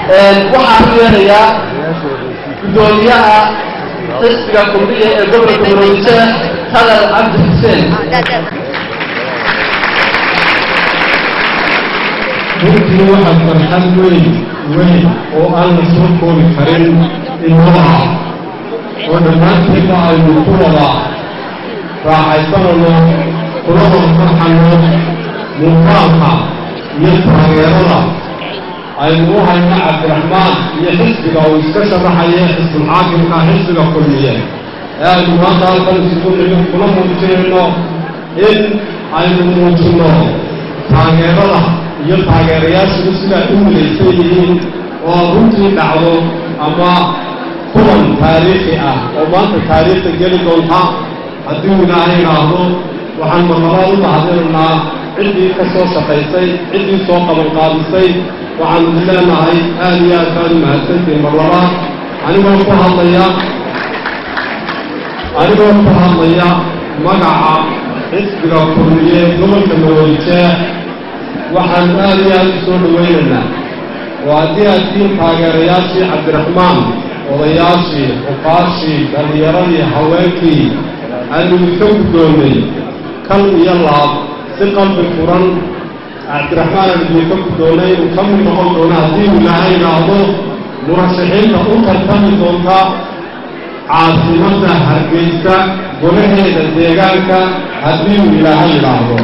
Waxaan u yeerayaa guddoomiyaha xisbiga Kulmiye ee gobolka Maroodijeex, Khadar Cabdi Xuseen. Runtii waxaa farxad weyn weyn oo aan la soo koobi karin inoo ah oo dhammaanteedba aynu ku wada raaxaysanano, kula wada farxanno muuqaalka iyo taageerada aynu u hayno Cabdiraxmaan iyo xisbiga uu iska sharaxaya, xisbulxaakimka, xisbiga Kulmiye, ee aynu maanta halkan isugu nimid kula muujinayno in aynu muujinno taageerada iyo taageerayaashigu sidaa u midaysan yihiin, oo runtii dhacdo ama kulan taariikhi ah oo maanta taariikhda geli doonta haddii uu Ilaahay idhaahdo. Waxaan marlabaad u mahadinaynaa ciddii ka soo shaqaysay, ciddii soo qabanqaabisay. Waxaanu idin leenahay aad iyo aad baad u mahadsantihin. Marlabaad, anigoo ku hadlaya magaca xisbiga Kulmiye gobolka Maroodijeex, waxaanu aad iyo aad u soo dhowaynaynaa oo haddii aad tihiin taageerayaashii Cabdiraxmaan, odayaashii, cuqaashii, dhallinyaradii, haweenkii, aanu idinka guddoonnay kal iyo laab, si qalbi furan Cabdiraxmaan aanu idinka guddoonnay inuu ka mid noqon doono, haddii uu Ilaahay idhaahdo, murashaxiinta u tartami doonta caasimadda Hargeysa golaheeda deegaanka, haddii uu Ilaahay idhaahdo.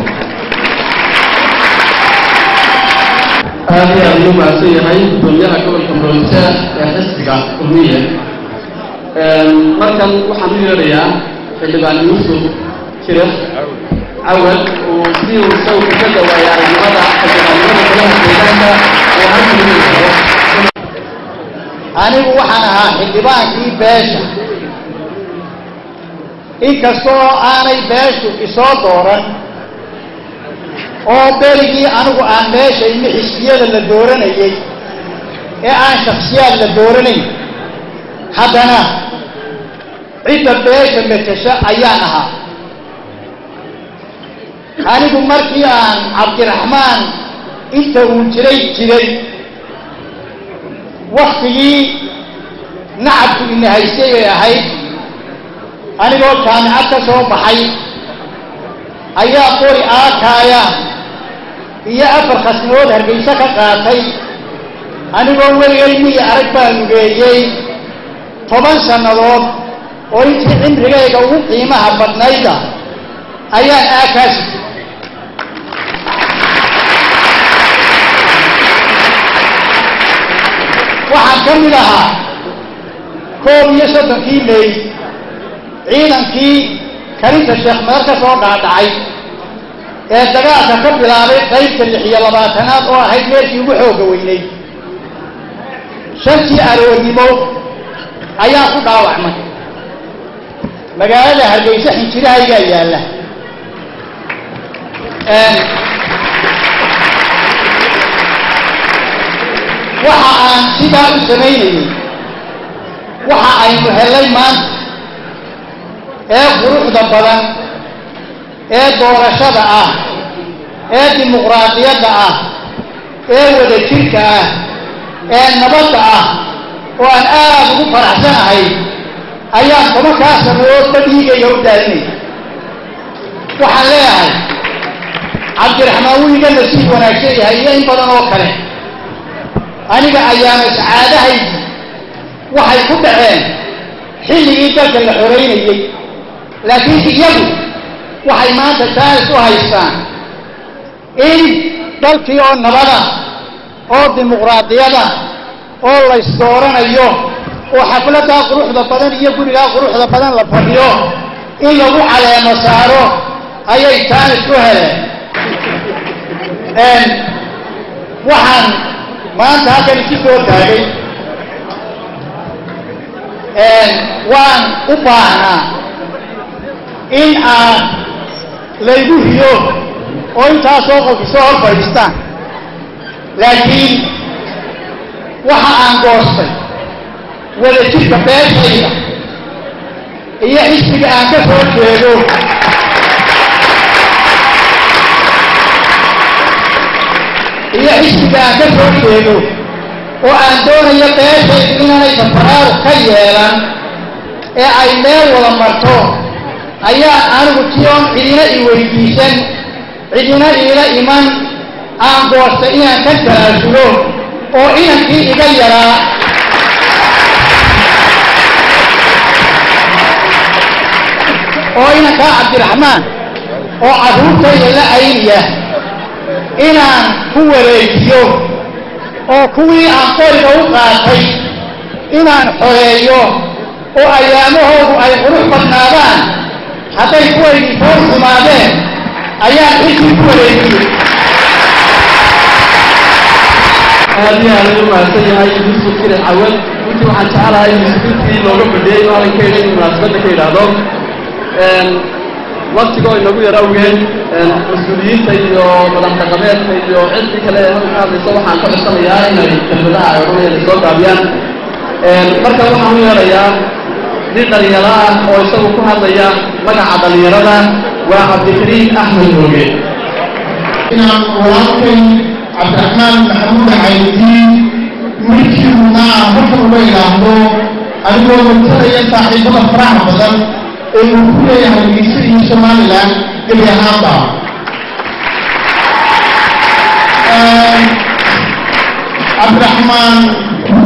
Aad iyo aad ayuu mahadsan yahay guddoomiyaha gobolka Maroodijeex ee xisbiga Kulmiye. Markan waxaan u yeerayaa xildhibaan Yuusuf Jire Cawad uu si uu isagu kaga waaya aragnimada xildhibaannimada golaha deegaanka oo halkan u yeero. Anigu waxaan ahaa xildhibaankii beesha, inkastoo aanay beeshu isoo dooran oo berigii anigu aan meesha imi xisbiyada la dooranayey ee aan shaksiyaad la dooranayn, haddana cidda beesha metesha ayaan ahaa. Anigu markii aan Cabdiraxmaan inta uu jiray waktigii nacabku ina haystay bay ahayd. Anigoo jaamicad ka soo baxay ayaa qori aakaaya iyo 4 khasnadood Hargeysa ka qaatay. Anigoo weligay miyi arag baa lugeeyey 10 sannadood oo intii cimrigayga ugu qiimaha badnayda ayaan aakaasi. Waxaan ka mid ahaa 31-kii May ciidankii karinta Sheekh Madar ka soo dhaadhacay ee dagaalka ka bilaabay qaybta 26aad oo ahayd meeshii ugu xoogga weynayd. 5-tii aroornimo ayaa ku dhaawacmay. Magaalada Hargeysa xinjirahaygaa yaalla. Waxa aan sidaa u samaynayey, waxa aynu helay maanta ee quruxda badan ee doorashada ah ee dimuqraadiyadda ah ee wadajirka ah ee nabadda ah oo aan aada ugu faraxsanahay ayaan 10-kaa sannadoodba dhiigayga u daadinaya. Waxaan leeyahay, Cabdiraxmaan wuu iga nasiib wanaagsan yahay iyo in badan oo kale. Aniga ayaana sacaadahaydi waxay ku dhaceen xilligii dalka la xoreynayey, laakiin iyagu waxay maanta jaanis u haystaan in dalkii oo nabada oo dimuqraadiyada oo laysdooranayo oo xafladdaa quruxda badan iyo gurigaa quruxda badan la fadhiyo in lagu caleemo saaro ayay jaanis u heleen. Waxaan maanta halkan isu soo taagay, waan u baahnaa in aan laygu riyo oo intaasoo qof isoo hor fadhiistaan, laakiin waxa aan goostay wadajirka beeshayda iyo xisbiga aan ka soo jeedo Oo aan doonayo beeshaydu inaanay tafaraaruq ka yeelan ee ay meel wada marto, ayaan anigu tion cidina i weydiisan, cidina iila iman, aan goostay inaan ka talaasulo oo inankii iga yaraa oo inankaa Cabdiraxmaan oo carruurtayda la ayniya inaan ku wareejiyo, oo kuwii aan qoriga u qaatay inaan xoreeyo oo ayaamahoodu ay qurux badnaadaan hadday kuwaygii fool xumaadeen, ayaan xilkii ku wareejiyey. Aad iyo aad u mahadsan yahay Yuusuf Shire Cawad. Runtii waxaan jecelahay Yuusuf intii looga fadhiyey inuu halkan ka yidhi inuu munaasabadda ka yidhaahdo. Waktigoo inagu yar awgeed, mas-uuliyiinta iyo madax dhaqameedka iyo ciddii kale ee halkan ka hadlayso waxaan ka codsanayaa inay kelmadaha ay odhanayaan ay soo gaabiyaan. Marka waxaan u yeerayaa nin dhalinyaro ah oo isagu ku hadlaya magaca dhalinyarada, waa Cabdikariim Axmed Mooge. Inaan walaalkay Cabdiraxmaan Maxamuud Caydiin midkii mudnaa marka uga idhaahdo, anigoo matalaya saaxiibada faraha badan ee uu ku leeyahay Hargeysa iyo Somaliland gebi ahaanba. Cabdiraxmaan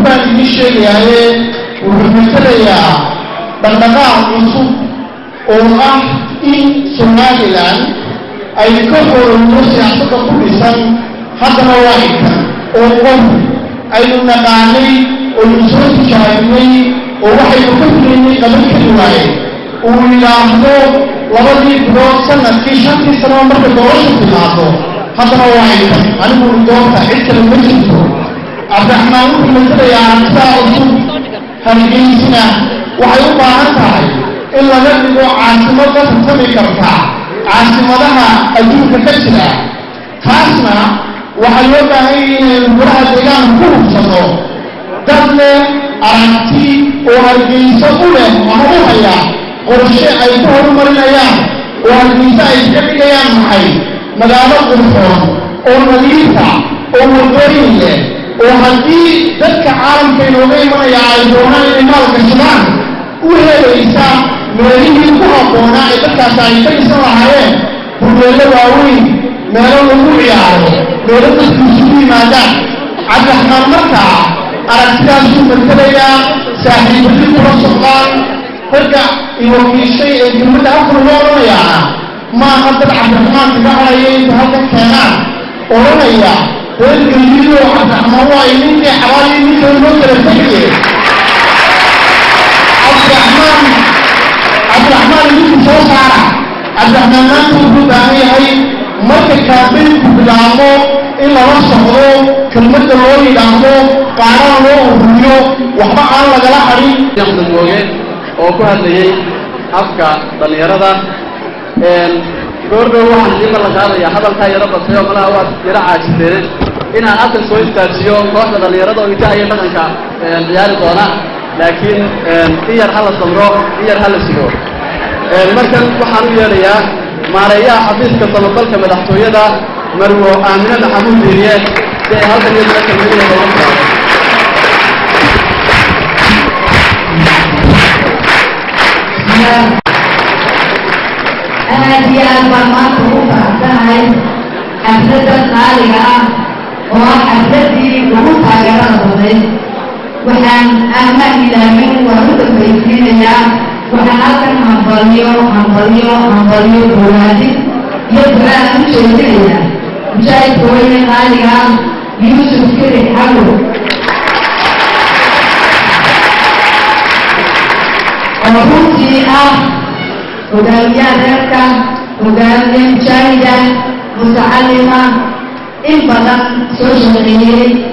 baan idiin sheegayaaye, wuxuu matalayaa dhaqdhaqaaq cusub oo ah in Somaliland ay ka horowdo siyaasadda ku dhisan haddana waa inkan oo qof aynu naqaanay oynu soo tijaabinay oo waxaynu ka filaynay qaban kari waaye uu yidhaahdo 2dii bilood, sanadkii, 5tii sanaba markay doorasha timaado haddana waa inkan anigu doorta, cid kale ma jirto. Cabdiraxmaan wuxuu matalayaa aragtidaa cusub. Hargeysina waxay u baahan tahay in laga dhigo caasimad la tartami karta caasimadaha adduunka ka jira. Taasna waxaa loo baahan yahay inaynu golaha deegaanka ku hubsano dad leh aragti oo Hargeysa u leh ama u haya qorshe ay ku horumarinayaan oo Hargeysa ay iska dhigayaan maxay magaalo qurxoon oo nadiifa oo wadooyin leh, oo haddii dadka caalamka inooga imanaya ay doonaan inay maal gashadaan u helaysa meelihii ku habboonaa ee dadkaasi ay ka dhisan lahaayeen hurmeello waaweyn, meelo lagu ciyaaro, meelo dadku isugu yimaadaan. Cabdiraxmaan markaa aragtidaasuu matalayaa, saaxiibadii kula socdaan ragga iwakiishay ee dowladda halkan uga odhanayaana maaha dad Cabdiraxmaan kaga hadhaya inta halkan keenaan odhanaya reer Galiido Cabdiraxmaan waa ninkii xabaaliyo ninka loo kala tegaye. Cabdiraxmaan, Cabdiraxmaan idinku soo saara. Cabdiraxmaan maanta wuxuu baahan yahay marka kaambeynku bilaabo in lala socdo, kelmadda loo yidhaahdo, qaaraan loo ururiyo, waxba aan lagala hadhin. Axmed Mooge oo ku hadlayey afka dhalinyarada. Goordhow waxaan idiin ballan qaadayaa, hadalkaa yaro batay oo malaha waad yaro caajisteen, inaan halkan soo istaajiyo kooxda dhalinyarada oo hidaha iyo dhaqanka ciyaari doona, laakiin in yar hala samro, in yar hala sugo. Markan waxaan u yeedhayaa maareeyaha xafiiska samafalka madaxtooyada, Marwo Aamine Maxamuud Diiriye, si ay halkan iyaduna kelmadaheeda uga timaado. Aad iyo aad baan maanta ugu faraxsanahay xafladdan qaaliga ah oo ah xafladdii ugu taageerada badnayd. Waxaan aanmaan ilaamin waan u dambaysiinayaa. Waxaan halkan hambalyo, hambalyo, hambalyo, bogaadin iyo ducaan u jeedinayaa mujaahidka weyne qaaliga ah Yuusuf Kiri Xawow oo runtii ah hogaamiyaha reerka, hogaamiye mujaahida, mutacalima, in badan soo shaqeeyey.